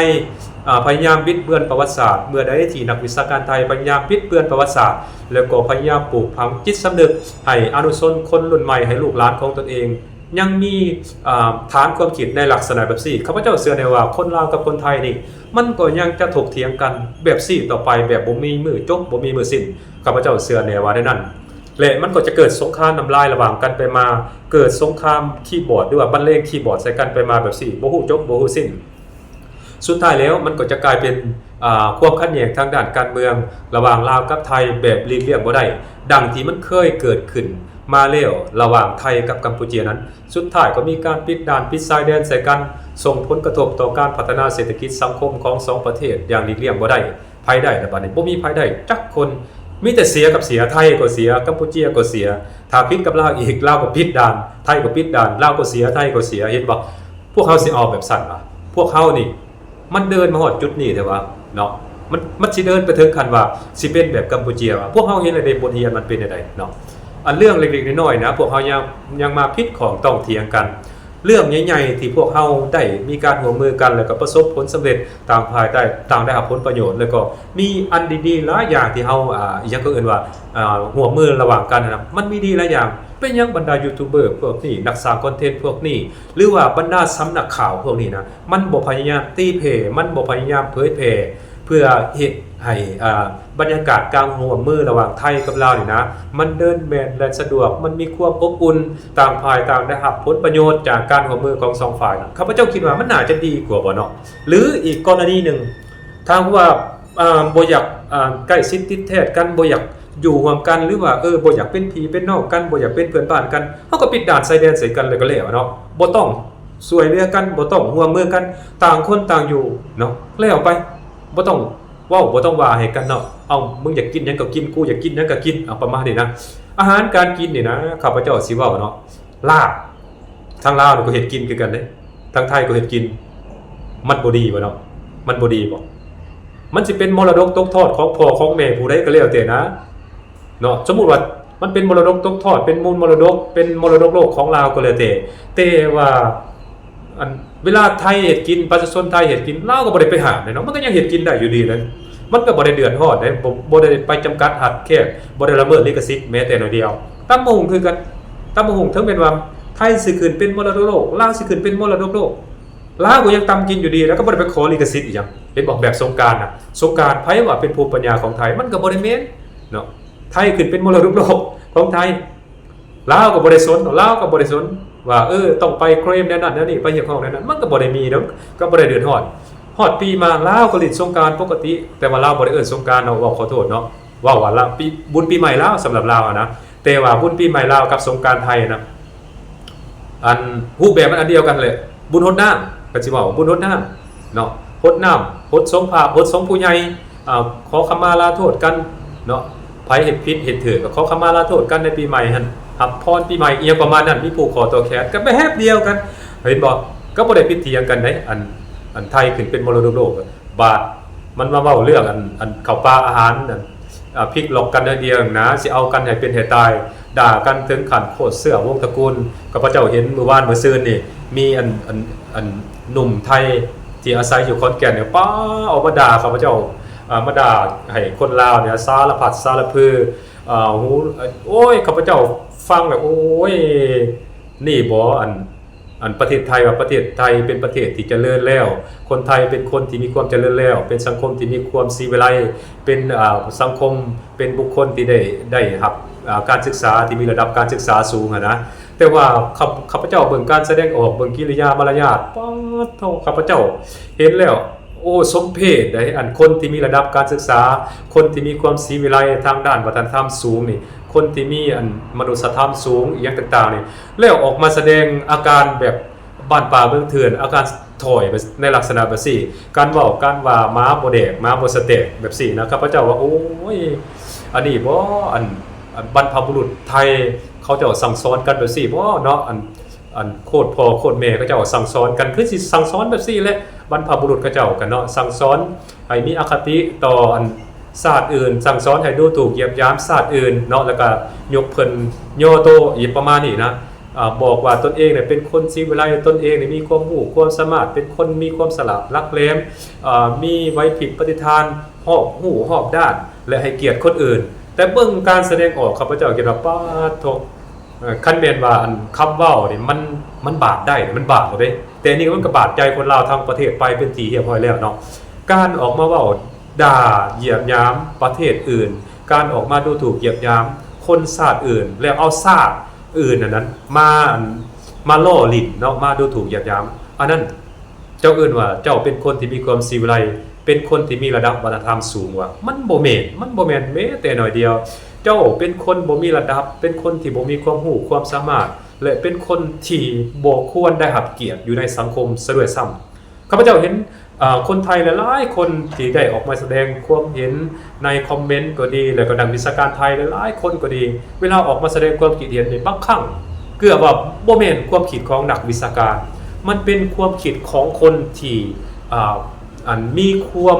ອາ ພະຍາຍາມບິດເບືອນປະຫວັດສາດ ເມື່ອໃດທີ່ນັກວິຊາການໄທພະຍາຍາມບິດເບືອນປະຫວັດສາດ ແລ້ວກໍພະຍາຍາມປູກຝັງຈິດສຳນຶກໃຫ້ອະນຸຊົນຄົນລຸ້ນໃໝ່ ໃຫ້ລູກຫຼານຂອງຕົນເອງ ຍັງມີ ອາ ຖານຄວາມຄິດໃນລັກສະນະແບບຊີ້ ຂ້າພະເຈົ້າເຊື່ອແນ່ວ່າຄົນລາວກັບຄົນໄທນີ້ ມັນກໍຍັງຈະຖົກຖຽງກັນແບບຊີ້ຕໍ່ໄປ ແບບບໍ່ມີມື້ຈົບ ບໍ່ມີມື້ສິ້ນ ຂ້າພະເຈົ້າເຊື່ອແນ່ວ່າແນວນັ້ນ ແລະ ມັນກໍຈະເກີດສົງຄາມນ້ຳລາຍລະຫວ່າງກັນໄປມາ ເກີດສົງຄາມຄີບອດ ຫຼືວ່າບັນເລງຄີບອດໃສ່ກັນໄປມາແບບຊີ້ ບໍ່ຮູ້ຈົບ ບໍ່ຮູ້ສິ້ນ. ສຸດທ້າຍແລ້ວມັນກໍຈະກາຍເປັນ ອາ ຄວາມຂັດແຍ່ງທາງດ້ານການເມືອງລະຫວ່າງລາວກັບໄທແບບຫຼີກລ່ຽງບໍ່ໄດ້ ດັ່ງທີ່ມັນເຄີຍເກີດຂຶ້ນມາແລ້ວລະຫວ່າງໄທກັບກຳປູເຈຍນັ້ນ. ສຸດທ້າຍກໍມີການປິດດ່ານປິດຊາຍແດນໃສ່ກັນ ສົ່ງຜົນກະທົບຕໍ່ການພັດທະນາເສດຖະກິດສັງຄົມຂອງສອງປະເທດຢ່າງຫຼີກລ່ຽງບໍ່ໄດ້. ໃຜໄດ້ລະບາດນີ້? ບໍ່ມີໃຜໄດ້ຈັກຄົນ ມີແຕ່ເສຍກັບເສຍ ໄທກໍເສຍ ກຳປູເຈຍກໍເສຍ ຖ້າຜິດກັບລາວອີກ ລາວກໍປິດດ່ານ ໄທກໍປິດດ່ານ ລາວກໍເສຍ ໄທກໍເສຍ ເຫັນບໍ່? ພວກເຮົາຊິເອົາແບບຊັ້ນຫວາ? ພວກເຮົານີ້ ມັນເດີນມາຮອດຈຸດນີ້ແທ້ຫວາເນາະ ມັນ ມັນຊິເດີນໄປເຖິງຂັ້ນວ່າຊິເປັນແບບກຳປູເຈຍຫວາ? ພວກເຮົາເຫັນແລ້ວເດ້ ບົດຮຽນມັນເປັນແນວໃດເນາະ ອັນເລື່ອງເລັກໆນ້ອຍໆນະ ພວກເຮົາຍັງ ຍັງມາຜິດຂ້ອງຕ້ອງຖຽງກັນ ເລື່ອງໃຫຍ່ໆທີ່ພວກເຮົາໄດ້ມີການຮ່ວມມືກັນ ແລ້ວກໍປະສົບຜົນສຳເລັດ ຕ່າງຝ່າຍໄດ້ ຕ່າງໄດ້ຮັບຜົນປະໂຫຍດ ແລ້ວກໍມີອັນດີໆຫຼາຍຢ່າງທີ່ເຮົາ ອາ ອີຫຍັງເຂົາເອີ້ນວ່າ ອາ ຮ່ວມມືລະຫວ່າງກັນຫັ້ນນະ ມັນມີດີຫຼາຍຢ່າງ. ເປັນຫຍັງບັນດາຢູທູບເບີພວກນີ້ ນັກສ້າງຄອນເທັນພວກນີ້ ຫຼືວ່າບັນດາສຳນັກຂ່າວພວກນີ້ນະ ມັນບໍ່ພະຍາຍາມຕີແຜ່ ມັນບໍ່ພະຍາຍາມເຜີຍແຜ່ ເພື່ອເຮັດໃຫ້ ອ່າ ບັນຍາກາດການຮ່ວມມືລະຫວ່າງໄທກັບລາວນີ້ນະ ມັນເດີນແມ່ນແລ່ນສະດວກ ມັນມີຄວາມອົບອຸ່ນ ຕ່າງຝ່າຍຕ່າງໄດ້ຮັບຜົນປະໂຫຍດຈາກການຮ່ວມມືຂອງສອງຝ່າຍນະ ຂ້າພະເຈົ້າຄິດວ່າມັນໜ້າຈະດີກວ່າບໍ່ເນາະ? ຫຼືອີກກໍລະນີໜຶ່ງ ຖ້າຫາກວ່າ ອ່າ ບໍ່ຢາກ ອ່າ ໃກ້ຊິດຕິດແທດກັນ ບໍ່ຢາກຢູ່ຮ່ວມກັນ ຫຼືວ່າ ເອີ ບໍ່ຢາກເປັນພີ່ເປັນນ້ອງກັນ ບໍ່ຢາກເປັນເພື່ອນບ້ານກັນ ເຮົາກໍປິດດ່ານຊາຍແດນໃສ່ກັນ ແລ້ວກໍແລ້ວເນາະ ບໍ່ຕ້ອງຊ່ວຍເຫຼືອກັນ ບໍ່ຕ້ອງຮ່ວມມືກັນ ຕ່າງຄົນຕ່າງຢູ່ເນາະ ແລ້ວໄປ ບໍ່ຕ້ອງ ເວົ້າ ບໍ່ຕ້ອງວ່າໃຫ້ກັນເນາະ ເອົ້າ ມຶງຢາກກິນຫຍັງກໍກິນ ກູຢາກກິນຫຍັງກໍກິນ ເອົາ ປະມານນີ້ນະ ອາຫານການກິນນີ້ນະ ຂ້າພະເຈົ້າຊິເວົ້າເນາະ ລາບ ທາງລາວນີ້ກໍເຮັດກິນຄືກັນເດ້ ທາງໄທກໍເຮັດກິນ ມັນບໍ່ດີບໍ່ເນາະ? ມັນບໍ່ດີບໍ່? ມັນຊິເປັນມໍລະດົກຕົກທອດຂອງພໍ່ຂອງແມ່ຜູ້ໃດກໍແລ້ວແຕ່ນະ ເນາະ ສົມມຸດວ່າມັນເປັນມໍລະດົກຕົກທອດ ເປັນມູນມໍລະດົກ ເປັນມໍລະດົກໂລກຂອງລາວກໍແລ້ວແຕ່ ແຕ່ວ່າ ອັນ ເວລາໄທເຮັດກິນ ປະຊາຊົນໄທເຮັດກິນ ລາວກໍບໍ່ໄດ້ໄປຫ້າມເດ້ເນາະ ມັນກໍຍັງເຮັດກິນໄດ້ຢູ່ດີເດ້ ມັນກໍບໍ່ໄດ້ເດືອດຮ້ອນເດ້ ບໍ່ ບໍ່ໄດ້ໄປຈຳກັດຮັດແຄບ ບໍ່ໄດ້ລະເມີດລິຂະສິດແມ້ແຕ່ໜ້ອຍດຽວ. ຕຳບັກຫຸ່ງຄືກັນ ຕຳບັກຫຸ່ງເຖິງແມ່ນວ່າໄທຊິຂຶ້ນເປັນມໍລະດົກໂລກ ລາວຊິຂຶ້ນເປັນມໍລະດົກໂລກ ລາວກໍຍັງຕຳກິນຢູ່ດີ ແລ້ວກໍບໍ່ໄດ້ໄປຂໍລິຂະສິດອີ່ຫຍັງ ເຫັນບໍ່? ແບບສົງການນະ ສົງການໃຜວ່າເປັນພູມປັນຍາຂອງໄທ? ມັນກໍບໍ່ໄດ້ແມ່ນເນາະ ໄທຂຶ້ນເປັນມໍລະດົກໂລກຂອງໄທ ລາວກໍບໍ່ໄດ້ສົນ ລາວກໍບໍ່ໄດ້ສົນວ່າ ເອີ ຕ້ອງໄປເຄຣມແນວນັ້ນແນວນີ້ ໄປຮຽກຮ້ອງແນວນັ້ນ ມັນກໍບໍ່ໄດ້ມີດອກ ກໍບໍ່ໄດ້ເດືອດຮ້ອນ. ຮອດປີມາລາວກໍຫຼິ້ນສົງການປົກກະຕິ ແຕ່ວ່າລາວບໍ່ໄດ້ເອີ້ນສົງການເນາະ ເວົ້າຂໍໂທດເນາະ ເວົ້າວ່າລາວ ປີ ບຸນປີໃໝ່ລາວ ສຳລັບລາວຫັ້ນນະ ແຕ່ວ່າບຸນປີໃໝ່ລາວກັບສົງການໄທນະ ອັນ ຮູບແບບມັນອັນດຽວກັນແຫຼະ ບຸນຫົດນ້ຳ ກໍຊິເວົ້າບຸນຫົດນ້ຳເນາະ ຫົດນ້ຳ ຫົດສົງພະ ຫົດສົງຜູ້ໃຫຍ່ ອ່າ ຂໍຂະມາລາໂທດກັນເນາະ ໃຜເຮັດຜິດເຮັດຖືກກໍຂໍຂະມາລາໂທດກັນໃນປີໃໝ່ຫັ້ນ ຮັບພອນປີໃໝ່ ອີ່ຫຍັງປະມານນັ້ນ ມີຜູກຄໍຕໍ່ແຂນ ກໍແບບດຽວກັນ ເຫັນບໍ່? ກໍບໍ່ໄດ້ຜິດຖຽງກັນເດ້ ອັນ ອັນໄທຂຶ້ນເປັນມໍລະດົກໂລກ ບາດມັນມາເວົ້າເລື່ອງ ອັນ ອັນເຂົ້າປາອາຫານ ອັນ ອາ ພິກລັອກກັນໜ້ອຍດຽວນະ ຊິເອົາກັນໃຫ້ເປັນໃຫ້ຕາຍ ດ່າກັນເຖິງຂັ້ນໂຄດເຊື້ອວົງຕະກູນ. ຂ້າພະເຈົ້າເຫັນມື້ວານມື້ຊືນນີ້ ມີອັນ ອັນ ອັນໜຸ່ມໄທທີ່ອາໄສຢູ່ຂອນແກ່ນນີ້ ປ້າ ອອກມາດ່າຂ້າພະເຈົ້າ ອາ ມາດ່າໃຫ້ຄົນລາວນີ້ສາລະພັດສາລະພື ອາ ຫູ ໂອ້ຍ ຂ້າພະເຈົ້າຟັງແລ້ວ ໂອ້ຍ ນີ້ບໍ ອັນ ອັນປະເທດໄທ ວ່າປະເທດໄທເປັນປະເທດທີ່ຈະເລີນແລ້ວ ຄົນໄທເປັນຄົນທີ່ມີຄວາມຈະເລີນແລ້ວ ເປັນສັງຄົມທີ່ມີຄວາມສີວິໄລ ເປັນ ອາ ສັງຄົມ ເປັນບຸກຄົນທີ່ໄດ້ ໄດ້ຮັບ ອາ ການສຶກສາ ທີ່ມີລະດັບການສຶກສາສູງຫັ້ນນະ. ແຕ່ວ່າຂ້າ ຂ້າພະເຈົ້າເບິ່ງການສະແດງອອກ ເບິ່ງກິລິຍາມາລະຍາດ ປາດໂທ້ ຂ້າພະເຈົ້າເຫັນແລ້ວ ໂອ້ ສົມເພດໃດ໋ ອັນຄົນທີ່ມີລະດັບການສຶກສາ ຄົນທີ່ມີຄວາມສີວິໄລທາງດ້ານວັດທະນະທຳສູງນີ້ ຄົນທີ່ມີອັນມະນຸດສະທຳສູງ ອີ່ຫຍັງຕ່າງໆນີ້ ແລ້ວອອກມາສະແດງອາການແບບບ້ານປ່າເມືອງເຖື່ອນ ອາການຖອຍໃນລັກສະນະແບບຊີ້ ການເວົ້າການວ່າ ໝາບໍ່ແດກ ໝາບໍ່ສະແຕກ ແບບຊີ້ນະ. ຂ້າພະເຈົ້າວ່າ ໂອ້ຍ ອັນນີ້ບໍ ອັນ ອັນບັນພະບຸລຸດໄທເຂົາເຈົ້າສັ່ງສອນກັນແບບຊີ້ບໍເນາະ ອັນ ອັນໂຄດພໍ່ໂຄດແມ່ເຂົາເຈົ້າສັ່ງສອນກັນ ຄືຊິສັ່ງສອນແບບຊີ້ແຫຼະ ບັນພະບຸລຸດເຂົາເຈົ້າກັນເນາະ ສັ່ງສອນໃຫ້ມີອະຄະຕິຕໍ່ອັນຊາດອື່ນ ສັ່ງສອນໃຫ້ດູຖູກຢຽບຢາມຊາດອື່ນເນາະ ແລ້ວກະຍົກເພິ່ນຍໍໂຕ ອີ່ປະມານນີ້ນະ ອາ ບອກວ່າຕົນເອງເປັນຄົນສີວິໄລ ຕົນເອງມີຄວາມຮູ້ຄວາມສາມາດ ເປັນຄົນມີຄວາມສະຫຼາດຫຼັກແຫຼມ ອາ ມີໄຫວພິບປະຕິຖານ ຮອບຮູ້ຮອບດ້ານ ແລະ ໃຫ້ກຽດຄົນອື່ນ. ແຕ່ເບິ່ງການສະແດງອອກ ຂ້າພະເຈົ້າຄິດວ່າ ປາດໂທ້ ເອີ ຄັນແມ່ນວ່າອັນຄຳເວົ້ານີ້ມັນ ມັນບາດໄດ້ ມັນບາດເລີຍເດ້ ແຕ່ນີ້ມັນກໍບາດໃຈຄົນລາວທັງປະເທດໄປເປັນທີ່ຮຽບຮ້ອຍແລ້ວເນາະ. ການອອກມາເວົ້າດ່າຢຽບຢາມປະເທດອື່ນ ການອອກມາດູຖູກຢຽບຢາມຄົນຊາດອື່ນ ແລ້ວເອົາຊາດອື່ນອັນນັ້ນມາ ມາລໍ້ຫຼິ້ນເນາະ ມາດູຖູກຢຽບຢາມ ອັນນັ້ນ ເຈົ້າເອີ້ນວ່າເຈົ້າເປັນຄົນທີ່ມີຄວາມສີວິໄລ ເປັນຄົນທີ່ມີລະດັບວັດທະນະທຳສູງວະ? ມັນບໍ່ແມ່ນ ມັນບໍ່ແມ່ນແມ້ແຕ່ໜ້ອຍດຽວ. ເຈົ້າເປັນຄົນບໍ່ມີລະດັບ ເປັນຄົນທີ່ບໍ່ມີຄວາມຮູ້ຄວາມສາມາດ ແລະ ເປັນຄົນທີ່ບໍ່ຄວນໄດ້ຮັບກຽດຢູ່ໃນສັງຄົມຊະດ້ວຍຊ້ຳ. ຂ້າພະເຈົ້າເຫັນ ເອີ ຄົນໄທຫຼາຍໆຄົນທີ່ໄດ້ອອກມາສະແດງຄວາມເຫັນໃນຄອມເມັນກໍດີ ແລ້ວກໍນັກວິຊາການໄທຫຼາຍໆຄົນກໍດີ ເວລາອອກມາສະແດງຄວາມຄິດເຫັນນີ້ ບາງຄັ້ງເກືອບວ່າບໍ່ແມ່ນຄວາມຄິດຂອງນັກວິຊາການ ມັນເປັນຄວາມຄິດຂອງຄົນທີ່ ອາ ອັນມີຄວາມ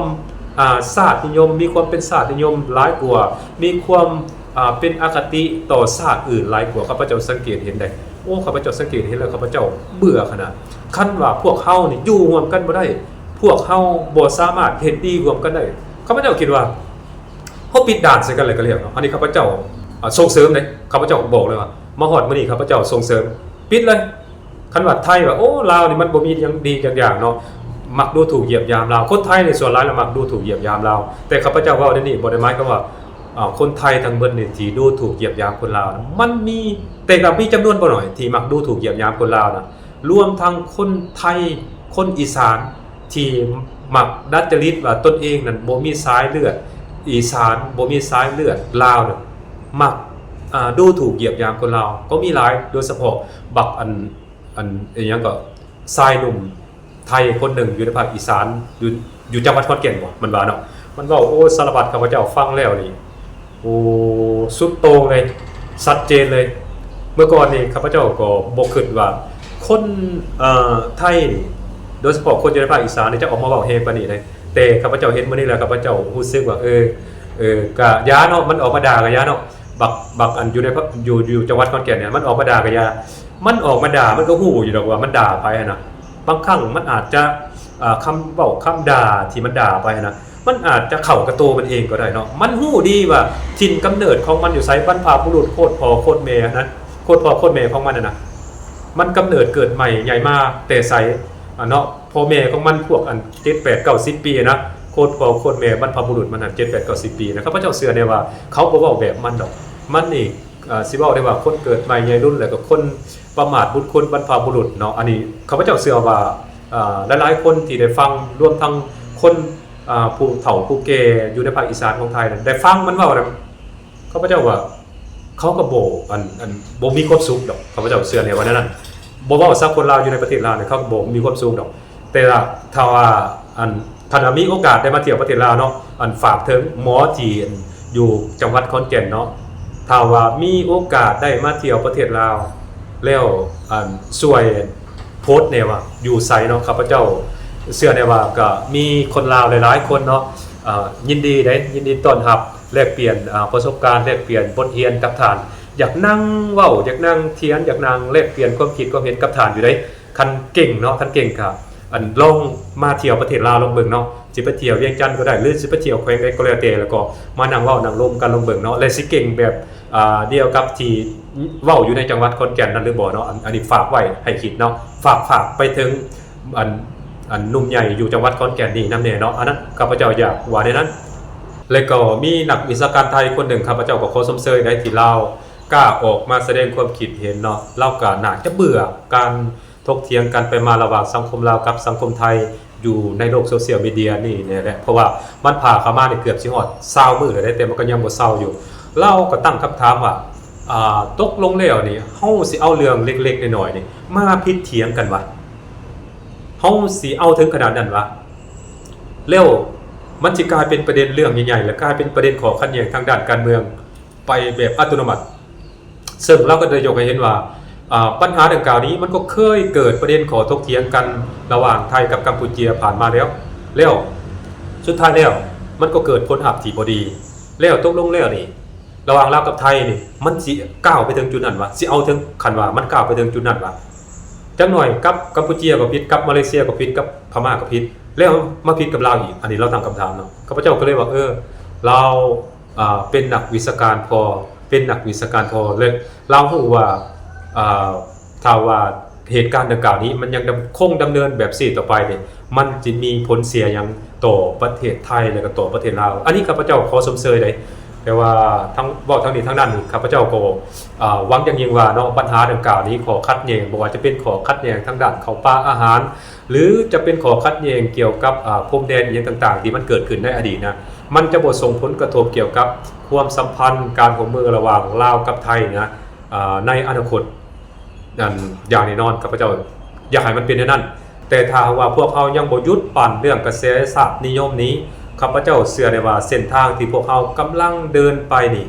ອາ ຊາດນິຍົມ ມີຄວາມເປັນຊາດນິຍົມຫຼາຍກວ່າ ມີຄວາມ ອາ ເປັນອະຄະຕິຕໍ່ຊາດອື່ນຫຼາຍກວ່າ. ຂ້າພະເຈົ້າສັງເກດເຫັນໄດ໋ ໂອ້ ຂ້າພະເຈົ້າສັງເກດເຫັນແລ້ວ ຂ້າພະເຈົ້າເບື່ອຂະໜາດ. ຄັນວ່າພວກເຮົານີ້ຢູ່ຮ່ວມກັນບໍ່ໄດ້ ພວກເຮົາບໍ່ສາມາດເຮັດດີຮ່ວມກັນໄດ້ ຂ້າພະເຈົ້າຄິດວ່າ ເຮົາປິດດ່ານໃສ່ກັນແລ້ວກໍແລ້ວເນາະ. ອັນນີ້ຂ້າພະເຈົ້າ ອາ ສົ່ງເສີມເດ້ ຂ້າພະເຈົ້າບອກເລີຍວ່າ ມາຮອດມື້ນີ້ຂ້າພະເຈົ້າສົ່ງເສີມ ປິດເລີຍ. ຄັນວ່າໄທວ່າ ໂອ້ ລາວນີ້ມັນບໍ່ມີຫຍັງດີຈັກຢ່າງເນາະ ມັກດູຖູກຢຽບຢາມລາວ. ຄົນໄທນີ້ສ່ວນຫຼາຍລະມັກດູຖູກຢຽບຢາມລາວ ແຕ່ຂ້າພະເຈົ້າເວົ້າໃນນີ້ບໍ່ໄດ້ໝາຍຄວາມວ່າ ອາ ຄົນໄທທັງເບິດນີ້ທີ່ດູຖູກຢຽບຢາມຄົນລາວນະ ມັນມີ ແຕ່ກໍມີຈຳນວນບໍ່ໜ້ອຍທີ່ມັກດູຖູກຢຽບຢາມຄົນລາວນະ ລວມທັງຄົນໄທ ຄົນອີສານທີ່ມັກດັດຈະລິດວ່າຕົນເອງນັ້ນບໍ່ມີສາຍເລືອດອີສານ ບໍ່ມີສາຍເລືອດລາວນະ ມັກ ອາ ດູຖູກຢຽບຢາມຄົນລາວກໍມີຫຼາຍ ໂດຍສະເພາະບັກອັນ ອັນ ອີຫຍັງກໍ ຊາຍໜຸ່ມໄທຄົນໜຶ່ງຢູ່ໃນພາກອີສານ ຢູ່ ຢູ່ຈັງຫວັດຂອນແກ່ນບໍ ມັນວ່າເນາະ ມັນເວົ້າ ໂອ້ ສາລະພັດ ຂ້າພະເຈົ້າຟັງແລ້ວນີ້ ໂອ້ ສຸດໂຕ່ງເລີຍ ຊັດເຈນເລີຍ. ເມື່ອກ່ອນນີ້ຂ້າພະເຈົ້າກໍບໍ່ຄິດວ່າຄົນ ເອີ ໄທນີ້ ໂດຍສະເພາະຄົນຢູ່ໃນພາກອີສານນີ້ ຈະອອກມາເວົ້າແຮງປານນີ້ເດ້ ແຕ່ຂ້າພະເຈົ້າເຫັນມື້ນີ້ແລ້ວ ຂ້າພະເຈົ້າຮູ້ສຶກວ່າ ເອີ ເອີ ກະຢ່າເນາະ ມັນອອກມາດ່າກະຢ່າເນາະ ບັກ ບັກອັນຢູ່ໃນ ຢູ່ ຢູ່ຈັງຫວັດຂອນແກ່ນນີ້ ມັນອອກມາດ່າກະຢ່າ ມັນອອກມາດ່າ ມັນກໍຮູ້ຢູ່ດອກວ່າມັນດ່າໃຜຫັ້ນນະ. ບາງຄັ້ງມັນອາດຈະ ເອີ ຄຳເວົ້າຄຳດ່າທີ່ມັນດ່າໄປຫັ້ນນະ ມັນອາດຈະເຂົ້າກັບໂຕມັນເອງກໍໄດ້ເນາະ. ມັນຮູ້ດີວ່າຖິ່ນກຳເນີດຂອງມັນຢູ່ໃສ ບັນພະບຸລຸດໂຄດພໍ່ໂຄດແມ່ຫັ້ນນະ ໂຄດພໍ່ໂຄດແມ່ຂອງມັນຫັ້ນນະ ມັນກຳເນີດເກີດໃໝ່ໃຫຍ່ມາແຕ່ໃສ ອາ ເນາະ ພໍ່ແມ່ຂອງມັນພວກອັນເຈັດແປດເກົ້າສິບປີນະ ໂຄດພໍ່ໂຄດແມ່ບັນພະບຸລຸດມັນຫັ້ນເຈັດແປດເກົ້າສິບປີນະ. ຂ້າພະເຈົ້າເຊື່ອແນ່ວ່າເຂົາບໍ່ເວົ້າແບບມັນດອກ ມັນນີ້ ເອີ ຊິເວົ້າໄດ້ວ່າຄົນເກີດໃໝ່ໃຫຍ່ລຸນ ແລ້ວກໍຄົນປະໝາດບຸນຄຸນບັນພະບຸລຸດເນາະ. ອັນນີ້ຂ້າພະເຈົ້າເຊື່ອວ່າ ເອີ ຫຼາຍໆຄົນທີ່ໄດ້ຟັງ ລວມທັງຄົນ ເອີ ຜູ້ເຖົ້າຜູ້ແກ່ຢູ່ໃນພາກອີສານຂອງໄທນັ້ນ ໄດ້ຟັງມັນເວົ້ານະ ຂ້າພະເຈົ້າວ່າເຂົາກໍບໍ່ ອັນ ອັນ ບໍ່ມີຄວາມສຸກດອກ. ຂ້າພະເຈົ້າເຊື່ອແນ່ວ່າແນວນັ້ນ ບໍ່ເວົ້າຊະ ຄົນລາວຢູ່ໃນປະເທດລາວນີ້ ເຂົາກໍບໍ່ມີຄວາມສຸກດອກ. ແຕ່ວ່າຖ້າວ່າ ອັນ ຖ້າມີໂອກາດໄດ້ມາທ່ຽວປະເທດລາວເນາະ ອັນ ຝາກເຖິງໝໍທີ່ ອັນ ຢູ່ຈັງຫວັດຂອນແກ່ນເນາະ ຖ້າວ່າມີໂອກາດໄດ້ມາທ່ຽວປະເທດລາວແລ້ວ ອັນ ຊ່ວຍໂພສແດ່ວ່າຢູ່ໃສເນາະ. ຂ້າພະເຈົ້າເຊື່ອແນ່ວ່າກະມີຄົນລາວຫຼາຍໆຄົນເນາະ ເອີ ຍິນດີເດ້ ຍິນດີຕ້ອນຮັບ ແລກປ່ຽນ ອາ ປະສົບການ ແລກປ່ຽນບົດຮຽນກັບທ່ານ. ຢາກນັ່ງເວົ້າ ຢາກນັ່ງຖຽງ ຢາກນັ່ງແລກປ່ຽນຄວາມຄິດຄວາມເຫັນກັບທ່ານຢູ່ເດ້. ຄັນເກັ່ງເນາະ ຄັນເກັ່ງກະ ອັນ ລອງມາທ່ຽວປະເທດລາວລອງເບິ່ງເນາະ. ຊິໄປທ່ຽວວຽງຈັນກໍໄດ້ ຫຼື ຊິໄປທ່ຽວແຂວງໃດກໍແລ້ວແຕ່ ແລ້ວກໍມານັ່ງເວົ້ານັ່ງລົມກັນລອງເບິ່ງເນາະ ແລະ ຊິເກັ່ງແບບ ອ່າ ດຽວກັບທີ່ເວົ້າຢູ່ໃນຈັງຫວັດຂອນແກ່ນນັ້ນຫຼືບໍ່ເນາະ. ອັນ ອັນນີ້ຝາກໄວ້ໃຫ້ຄິດເນາະ ຝາກ ຝາກໄປເຖິງ ອັນ ອັນໜຸ່ມໃຫຍ່ຢູ່ຈັງຫວັດຂອນແກ່ນນີ້ນຳແດ່ເນາະ. ອັນນັ້ນຂ້າພະເຈົ້າຢາກວ່າແນວນັ້ນ. ແລະກໍມີນັກວິຊາການໄທຄົນໜຶ່ງ ຂ້າພະເຈົ້າກໍຂໍຊົມເຊີຍໄດ້ ທີ່ລາວກ້າອອກມາສະແດງຄວາມຄິດເຫັນເນາະ. ລາວກໍໜ້າຈະເບື່ອການ ຖົກຖຽງກັນໄປມາລະຫວ່າງສັງຄົມລາວກັບສັງຄົມໄທ ຢູ່ໃນໂລກໂຊຊຽວມີເດຍນີ້ແຫຼະ ເພາະວ່າມັນຜ່ານເຂົ້າມານີ້ເກືອບຊິຮອດຊາວມື້ແລ້ວເດ້ ແຕ່ມັນກໍຍັງບໍ່ເຊົາຢູ່. ລາວກໍຕັ້ງຄຳຖາມວ່າ ອ່າ ຕົກລົງແລ້ວນີ້ ເຮົາຊິເອົາເລື່ອງເລັກໆນ້ອຍໆນີ້ມາຜິດຖຽງກັນຫວາ? ເຮົາຊິເອົາເຖິງຂະໜາດນັ້ນຫວາ? ແລ້ວມັນຊິກາຍເປັນປະເດັນເລື່ອງໃຫຍ່ໆ ແລະ ກາຍເປັນປະເດັນຂໍ້ຂັດແຍ່ງທາງດ້ານການເມືອງ ໄປແບບອັດຕະໂນມັດ. ເຊິ່ງລາວກໍໄດ້ຍົກໃຫ້ເຫັນວ່າ ອາ ບັນຫາດັ່ງກ່າວນີ້ມັນກໍເຄີຍເກີດປະເດັນຂໍ້ຖົກຖຽງກັນລະຫວ່າງໄທກັບກຳປູເຈຍຜ່ານມາແລ້ວ ແລ້ວສຸດທ້າຍແລ້ວມັນກໍເກີດຜົນຮັບທີ່ບໍ່ດີ. ແລ້ວຕົກລົງແລ້ວນີ້ ລະຫວ່າງລາວກັບໄທນີ້ ມັນຊິກ້າວໄປເຖິງຈຸດນັ້ນຫວາ? ຊິເອົາເຖິງຂັ້ນວ່າມັນກ້າວໄປເຖິງຈຸດນັ້ນຫວາ? ຈັກໜ້ອຍກັບກຳປູເຈຍກໍຜິດ ກັບມາເລເຊຍກໍຜິດ ກັບພະມ້າກໍຜິດ ແລ້ວມາຜິດກັບລາວອີກ. ອັນນີ້ລາວຕັ້ງຄຳຖາມເນາະ. ຂ້າພະເຈົ້າກໍເລີຍວ່າ ເອີ ລາວ ອ່າ ເປັນນັກວິຊາການພໍ ເປັນນັກວິຊາການພໍ ແລະ ລາວຮູ້ວ່າ ອ່າ ຖ້າວ່າເຫດການດັ່ງກ່າວນີ້ມັນຍັງດຳ ຄົງດຳເນີນແບບຊີ້ຕໍ່ໄປນີ້ ມັນຈະມີຜົນເສຍຫຍັງຕໍ່ປະເທດໄທ ແລະ ກໍຕໍ່ປະເທດລາວ. ອັນນີ້ຂ້າພະເຈົ້າຂໍຊົມເຊີຍເດ້ ແຕ່ວ່າທັງ ເວົ້າທັງນີ້ທັງນັ້ນນີ້ ຂ້າພະເຈົ້າກໍ ອ່າ ຫວັງຢ່າງຍິ່ງວ່າເນາະ ບັນຫາດັ່ງກ່າວນີ້ ຂໍ້ຂັດແຍ່ງ ບໍ່ວ່າຈະເປັນຂໍ້ຂັດແຍ່ງທາງດ້ານເຂົ້າປາອາຫານ ຫຼື ຈະເປັນຂໍ້ຂັດແຍ່ງກ່ຽວກັບ ອາ ພົມແດນອີ່ຫຍັງຕ່າງໆ ທີ່ມັນເກີດຂຶ້ນໃນອະດີດນະ ມັນຈະບໍ່ສົ່ງຜົນກະທົບກ່ຽວກັບຄວາມສຳພັນການຮ່ວມມືລະຫວ່າງລາວກັບໄທນະ ອາ ໃນອະນາຄົດນັ້ນຢ່າງແນ່ນອນ. ຂ້າພະເຈົ້າຢາກໃຫ້ມັນເປັນແນວນັ້ນ ແຕ່ຖ້າຫາກວ່າພວກເຮົາຍັງບໍ່ຢຸດປັ້ນເລື່ອງກະແສຊາດນິຍົມນີ້ ຂ້າພະເຈົ້າເຊື່ອແນ່ວ່າເສັ້ນທາງທີ່ພວກເຮົາກຳລັງເດີນໄປນີ້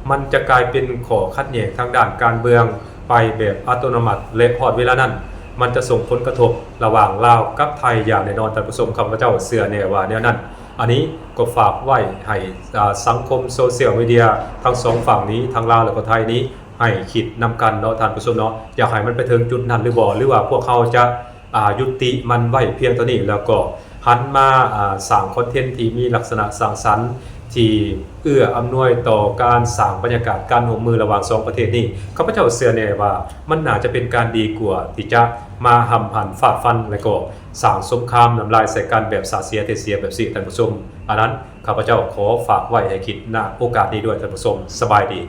ມັນຈະກາຍເປັນຂໍ້ຂັດແຍ່ງທາງດ້ານການເມືອງ ໄປແບບອັດຕະໂນມັດ ແລະ ຮອດເວລານັ້ນ ມັນຈະສົ່ງຜົນກະທົບລະຫວ່າງລາວກັບໄທຢ່າງແນ່ນອນ ທ່ານຜູ້ຊົມ. ຂ້າພະເຈົ້າເຊື່ອແນ່ວ່າແນວນັ້ນ. ອັນນີ້ກໍຝາກໄວ້ໃຫ້ ອາ ສັງຄົມໂຊຊຽວມີເດຍທັງສອງຝັ່ງນີ້ ທັງລາວ ແລະ ກໍໄທນີ້ ໃຫ້ຄິດນຳກັນເນາະ ທ່ານຜູ້ຊົມເນາະ. ຢາກໃຫ້ມັນໄປເຖິງຈຸດນັ້ນຫຼືບໍ່ ຫຼືວ່າພວກເຮົາຈະ ອາ ຍຸຕິມັນໄວ້ພຽງເທົ່ານີ້ ແລ້ວກໍຫັນມາ ອາ ສ້າງຄອນເທັນທີ່ມີລັກສະນະສ້າງສັນ ທີ່ເອື້ອອຳນວຍຕໍ່ການສ້າງບັນຍາກາດການຮ່ວມມືລະຫວ່າງສອງປະເທດນີ້. ຂ້າພະເຈົ້າເຊື່ອແນ່ວ່າມັນໜ້າຈະເປັນການດີກວ່າທີ່ຈະມາຫ້ຳຫັນຟາດຟັນ ແລະ ກໍສ້າງສົງຄາມນ້ຳລາຍໃສ່ກັນແບບສາເສຍເທເສຍແບບນີ້ ທ່ານຜູ້ຊົມ. ອັນນັ້ນ ຂ້າພະເຈົ້າຂໍຝາກໄວ້ໃຫ້ຄິດ ນະ ໂອກາດນີ້ດ້ວຍ ທ່ານຜູ້ຊົມ. ສະບາຍດີ.